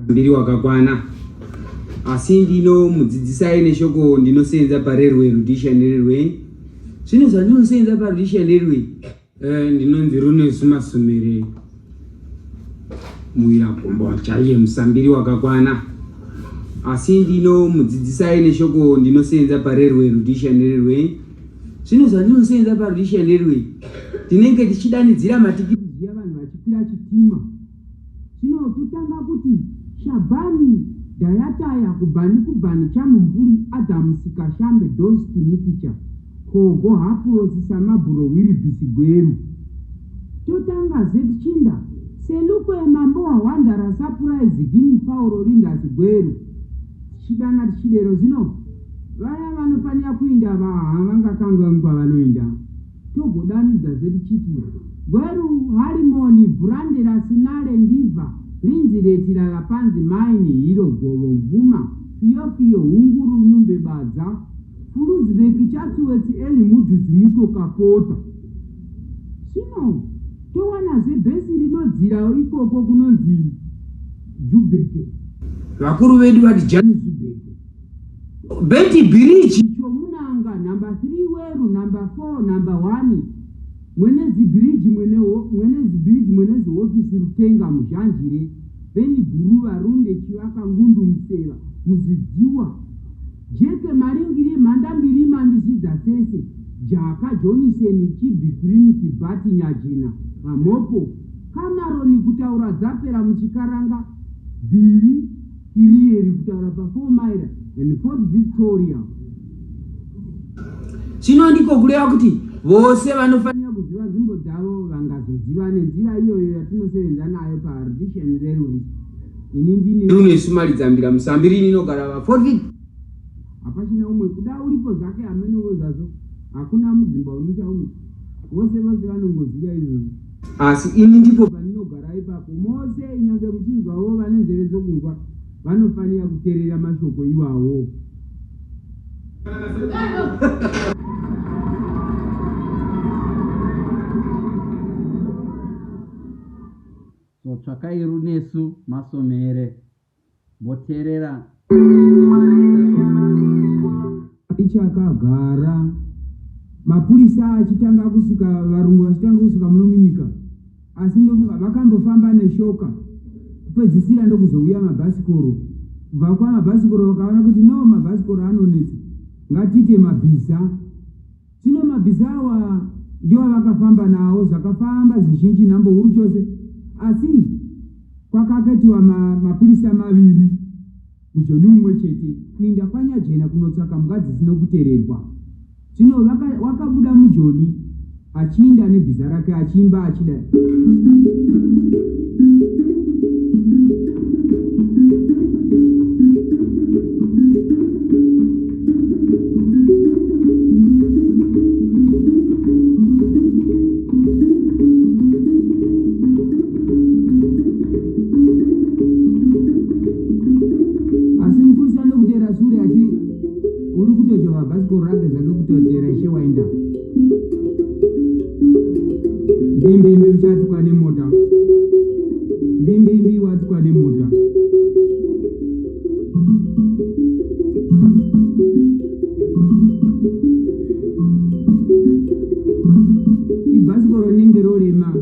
Mbiri wakakwana asi ndinomudzidzisai neshoko ndinosenza parerway Rhodesian Railway. Zvino zvandinosenza paRhodesian Railway eh, ndinonzi Runesu Masomere Muiragombo chaiye musambiri wakakwana asi ndinomudzidzisai neshoko ndinosenza parerway Rhodesian Railway. Zvino zvandinosenza paRhodesian Railway tinenge tichidanidzira matikiti zviya vanhu vachikwira chitima. Zvino totanga kuti Shabhani Dayataya Kubhani Kubhani Chamumvuri Adhamusi Kashambe Dosti Mikicha Kogo Hapurosi Samabhuro Wiribhisi Gweru. Totangazve tichinda Selukwe Mambowa Hwandara Sapuraizi Gini Pauro Lindasi Gweru. Tichidana tichidero zvino vaya vanofanira kuinda havangakanganwi kwavanoinda. Togodanidzazve tichiti, Gweru, Harimoni, Bhurandera, Sinale, Ndivha, Rinzireti, Lalapanzi, Maini, Hiro, Govo, Mvuma, Fiyofiyo, Hunguru, Nyumbe, Badza, Furuzibeki, Chatsuwetsi, Eli, Mudhuzi, Muto, Kapota. Zvino towanazve bhesi rinodzira ikoko kunonzi Jubheke. Vakuru vedu vati Janisibheke. Beti Bhiriji, Chomunanga, number 3 Weru, number 4, number 1 Mwenezi Bhiriji, Mwenezi Bhiriji, Mwenezi Hofisi, Rutenga, Muzhanjire, Beni Guruva, Runde, Chivaka, Ngundu, Museva, Muzidziwa, Jeke, Maringiri, Mhandambiri, Mandizvidza, Sese, Jaka, Joniseni, Chibvi, Kiriniki, Bhati, Nyajena, Mhopo, Kamaroni, kutaura dzapera muchikaranga, Bhiri, Kiriyeri kutaura paFour Mile and Fort Victoria. Zvino ndiko kureva kuti vose vanofanira kuziva nzvimbo dzavo vangazoziva nenzira iyoyo yatinosevenza nayo paRhodesian Railways. Ini ndini Runesu Malidzambira Musambiri inogara paFort Vic. Hapachina umwe kuda uripo zvake hamenovo zvazvo hakuna mudzimba unoita umwe vose vose vanongoziva izvozvo. Asi ini ndipo pandinogara ipapo. Mose, nyange muchinzwawo vane nzeve dzokunzwa, vanofanira kuterera mashoko iwawo. So tsvakai Runesu Masomere. Moteerera. Ichakagara mapurisa achitanga kusvika varungu vachitanga kusvika muno munyika asi ndofunga vakambofamba neshoka kupedzisira ndokuzouya mabhasikoro kubva kwamabhasikoro vakaona kuti no mabhasikoro anonetsa ngatiite mabhiza Zvino mabhiza awa ndiwo avakafamba nawo zvakafamba zvizhinji nhambo huru chose, asi kwakaketiwa ma, mapurisa maviri mujoni mumwe chete kuinda kwaNyajena kunotsvaka mbwa dzisino kutererwa. Zvino vaka, wakabuda mujoni achiinda nebhiza rake achiimba achidai. Asi mupurisa ndokuteera sure achi uri kutochova bhasikoro rake zvake kutoteera ishe waenda. Mbimbimbi uchatukwa nemota. Mbimbimbi watukwa nemota. Ibhasikoro rinenge rorema.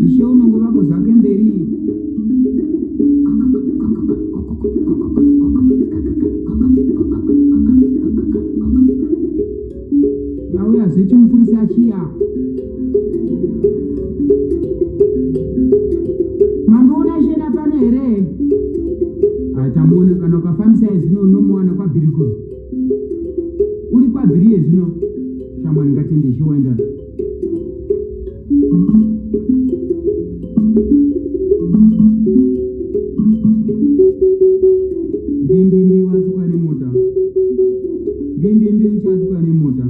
Ishe unongovako zvake mberi. Yauyazve chimupurisa chiya. Mamboona Shena pano here? Tamuona kana ukafambisa zvino unomuwana kwaBhirikoro. Uri kwaBhiriye zvino. Shamwari ngatiende chiwaenda. Mbimbimbi watukwa nemota. Mbimbimbi uchatukwa nemota.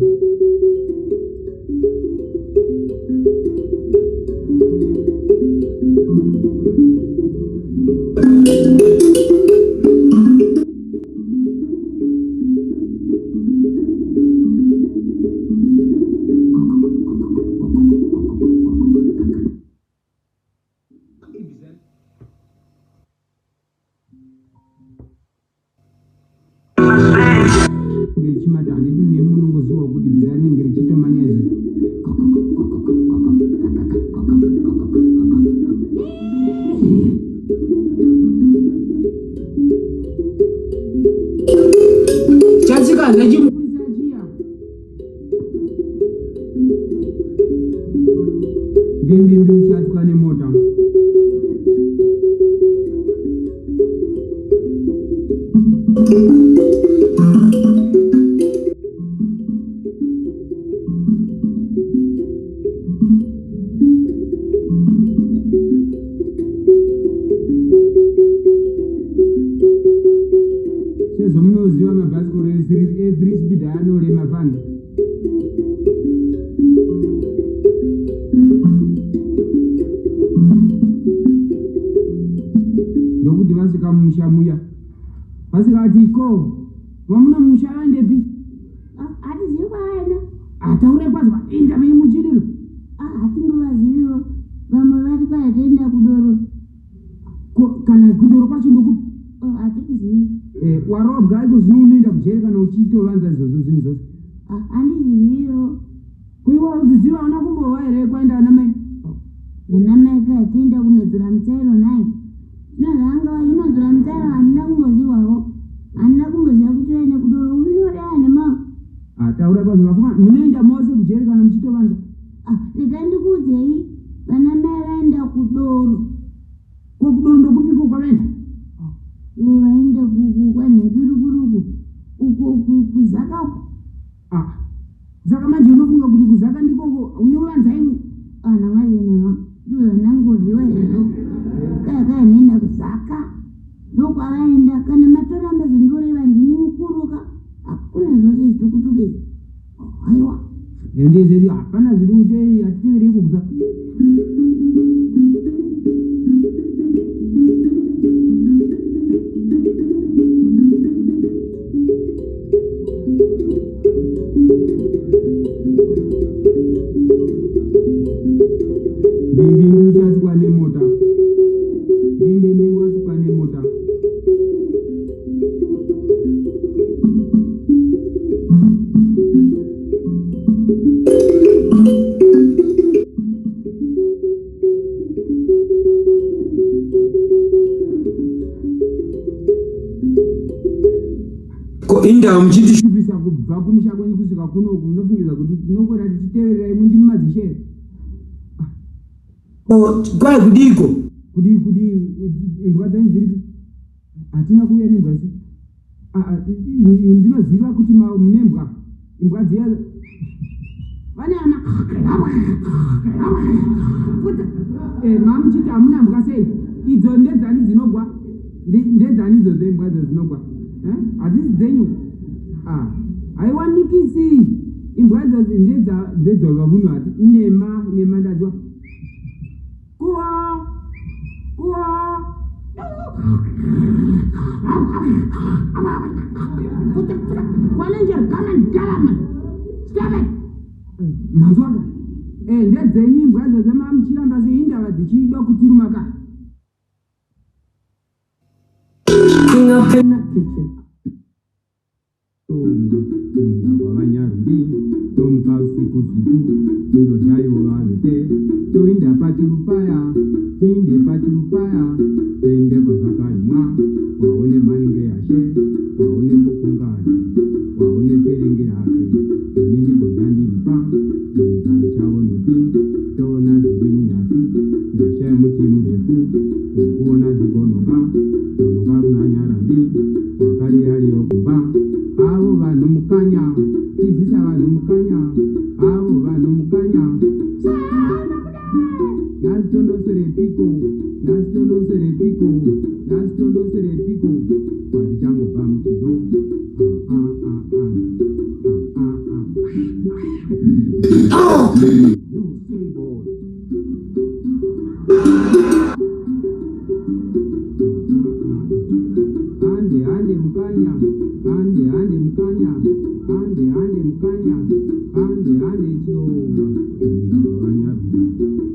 Handiti nemi munongozivawo kuti bhiza rinenge richitomanya izvi. Chatsika zvechimupurisa chiya. Bimbimbi uchatswa nemota. Sezvo munoziva mabhasikoro e3 speed anorema fani. Ndokuti vasvika mumusha muya vasikati ko vamuna mumusha vaendepi? Hatizivi kwavaenda. Ataure kwazvo inda mai muchidiro. Hatingovaziviwo vamwe vari kwayatoenda kudoro. Ko kana kudoro kwacho ndokupi? Hatikuzivi. Eh, warobwa iko zvino unoenda kujeri kana uchitovanza izvozvo zvinhu zvose. Handiziviwo. Ko iwe hauziziva hauna kumbohwa here kwaenda ana mai? Vana mai kwayatoenda kunodzura mutsvairo nhai. Zvino zvanga vachinodzura mutsvairo handina kumbozivawo. Handina kumboziva kuti vaenda kudoro unoreva nema. Ah, taura kwazvo vafunga munoenda mose kujeri kana muchitovanza. Ah, rega ndikuudzei vana mai vaenda kudoro. Ko kudoro ndokupiko kwavaenda? Ivo vaenda kwanhingirikuruku uko kuzaka uko. Ah, saka manje unofunga kuti kuzaka ndikoko unovanza imwe? Ana mazenema ndivo vanangoryiwa hero. Kaya kaya nenda kuzaka ndokwavaenda kana matoramba zvondoreva ndini mukuruka hakuna zvose zvitukutuku izvi. Haiwa. Ende zvedu hapana zviri kuti hatitiverei kukuza. Bimbimbi uchatsikwa nemota. Bimbimbi watsikwa nemota. Ko indawo muchitishupisa kubva kumusha kwenyu kusvika kunoku munofungiza kuti tinokwera tichiteverera imwe ndimi madzishe here? Ko kwai kudiiko? Kudii kudii imbwa dzenyu dziripi? Hatina kuuya nembwa isu. Ah, ah, ndinoziva kuti mune mbwa. Imbwa dziya vane ana eh, mamuchiti hamuna mbwa sei? Idzo ndedzani dzinogwa? Ndedzani idzo dzembwa idzo dzinogwa? Eh? Hadzisi dzenyu? Ah, haiwanikisi imbwa idzo ndedza ndedzavavunhu hati nema nema ndadziwa Kuwa! Kuwa! Kwalengeri, come and get him! Stop it! Manzwa ka? Eh, ndedzenyu imbwa idzodzo mamuchiramba sei indava dzichida kutiruma ka? King up in the kitchen. Tonga kumba kwaVaNyarumbi, tomuka usiku siku, tindodyayo vavete, toinda pachuru paya, tiinde pachuru paya, tiende kwazvakarimwa, waone mhanenge yashe, waone mbukungari, waone perenge yake, ini ndigodya ndiripa, munyika ndichaonepi, toona zviri munyasi, ndashaya muti murefu, wokuona zigononga, gononga runa Nyarambi. Wakarira kumba avo vanhu mukanya tizisa vanhu mukanya avo vanhu mukanya nhasi tondoserepiko nhasi tondoserepiko nhasi tondoserepiko kwatichangobva muchido ah, ah, ah, ah, ah, ah. You silly boy. Hande hande mukanya, hande hande mukanya, hande hande mukanya, hande hande chilonga. Kunda kwavanyarume,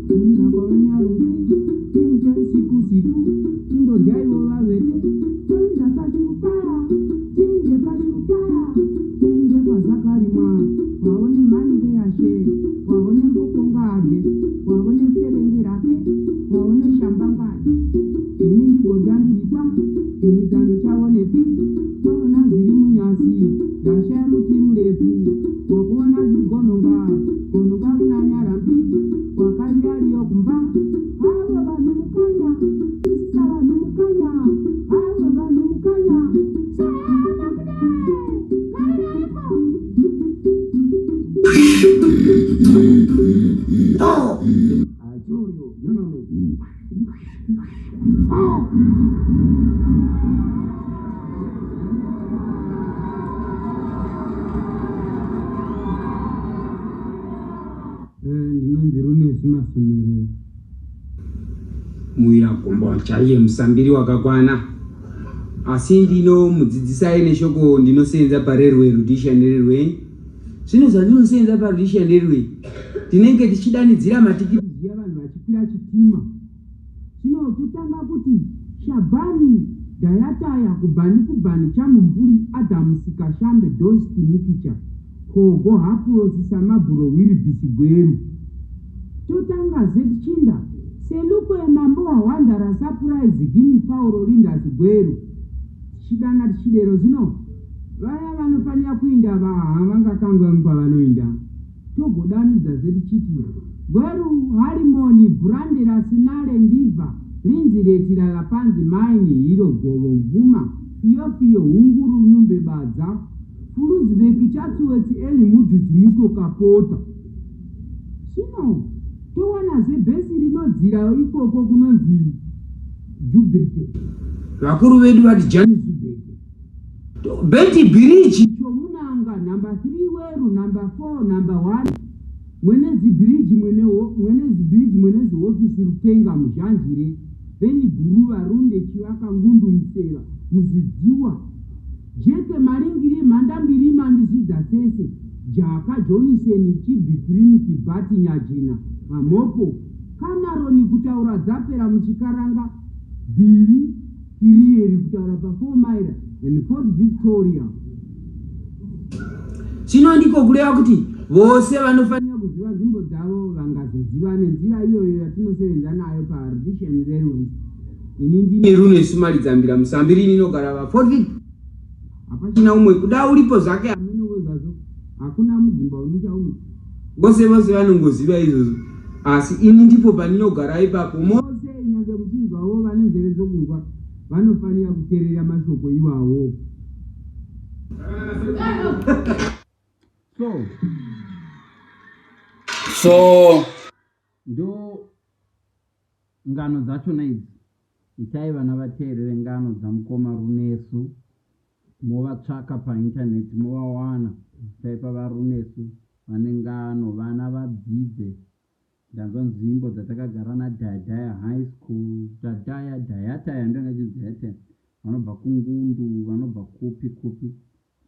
kunda kwavanyarume, tinga siku siku, tindodyaiwo vavete, toenda pachuru paya, tinde pachuru paya, tinde kwazvaka. Julio, you know me. Eh, ndinonzi Runesu Masomere. Muira gombo chaiye musambiri wakakwana asi ndinomudzidzisai neshoko ndinosenza parerwe Rhodesian Railway. Zvino zvandinosenza paRhodesian Railway tinenge tichidanidzira matikiti ziya vanhu vachikwira chitima. Zvino totanga kuti Shabhani Dayataya kubhani kubhani chamumvuri Adhamusi Kashambe Dosti Mikicha Kogo Hapurosi Samabhuro Wiribhisi Gweru. Totangazve tichinda Selukwe Mambo Hwandara Sapuraizi Gini Fauro Lindasi Gweru. Tichidana tichidero zvino vaya vanofanira kuinda havangakanganwi kwavanoinda. Togodanidzazve tichiti Gweru Harimoni Bhurandera Sinale Ndivha Linzireti Lalapanzi Maini Hiro Govo Mvuma Fiyofiyo Hunguru Nyumbe Badza Furuzibeki Chatsuwetsi Eli Mudhudzi Muto Kapota. Zvino towanazve bhesi rinodzira ikoko kunonzi Jubheke. Vakuru vedu vati Janisbheke. Beti Bhiriji. Chomunanga number 3 Weru number 4 number 1 Mwenezi Bhiriji mwene Mwenezi Bhiriji Mwenezi Hofisi Rutenga Muzhanjire Beni Guruva Runde Chivaka Ngundu Museva Muzidziwa Jeke Maringiri Mhandambiri Mandizvidza Sese Jaka Joniseni Chibhi Kiriniki Bhati Nyajena Mhopo Kamaroni kutaura dzapera muchikaranga Bhiri Kiriyeri kutaura pa 4 Mile and Fort Victoria. Zvino ndiko kureva kuti vose vanofanira kuziva nzvimbo dzavo vangazoziva nenzira iyoyo yatinosevenza nayo paRhodesian Railways. Ini ndine runo isu Malidzambira Musambiri inogara va Fort Vic. Hapachina umwe kuda uripo zvake hameno wezvazvo hakuna mudzimba unoita umwe. Vose vose vanongoziva izvozvo asi ini ndipo pandinogara ipapo. Mose nyange muchinzwawo vane nzeve dzokunzwa vanofanira kuterera mashoko iwawo. So so ndo ngano dzachona idzi. Itai vana vateerere ngano dzamukoma Runesu movatsvaka painternet movawana taipa vaRunesu vane ngano vana vadzidze ndanzwa nzvimbo dzatakagara naDhayadhaya high school Dhadhaya Dhayataya ndoyanga ichinzi Dhayataya vanobva kungundu vanobva kupi kupi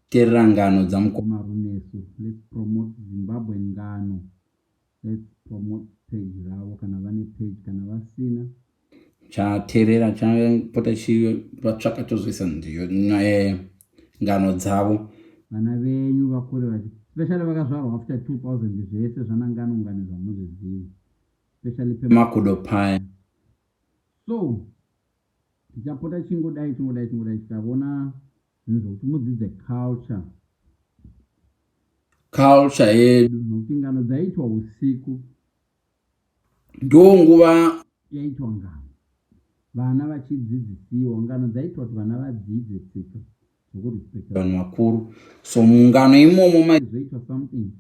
Teerera ngano dzamukoma Runesu let's promote Zimbabwean ngano Let's promote page ravo kana vane page kana vasina chateerera chapota chivatsvaka tozoisa nziyo eh, ngano dzavo vana venyu vakure vachi especially vakazvarwa after 2000 zvese zvana ngano ngano zvamuzvizivi especially pemakudo paya so tichapota chingodai chingodai chingodai tikaona zvinhu zvokuti mudzidze culture culture yedu nokuti ngano dzaiitwa usiku ndo nguva yaitwa ngano vana vachidzidzisiwa ngano dzaiitwa kuti vana vadzidze tsika dzokurespecta vanhu vakuru so mungano imomo maizoitwa something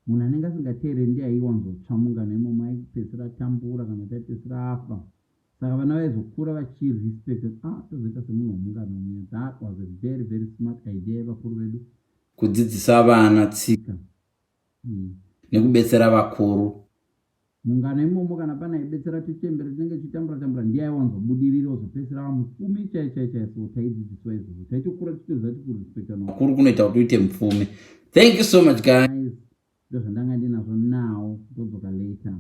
munhu anenge asingateereri ndiye aiwanzotsva mungano imomo aipedzisira atambura kana kuti aipedzisira afa Saka vana vaizokura vachi respect ah tozoita semunhu womungano muya that was a very very smart idea yevakuru vedu kudzidzisa vana tsika mm. nekubetsera vakuru mungano imomo kana pane aibetsera tuchembere tinenge tichitambura tambura ndiye aiwanzobudirira ozopedzisira vamupfumi chai chai chai so taidzidziswa izvozvo taitokura tichitoziva kuti kurespecta vakuru kunoita kuti uite mupfumi thank you so much guys ndozvandanga ndinazvo now ndodzoka later.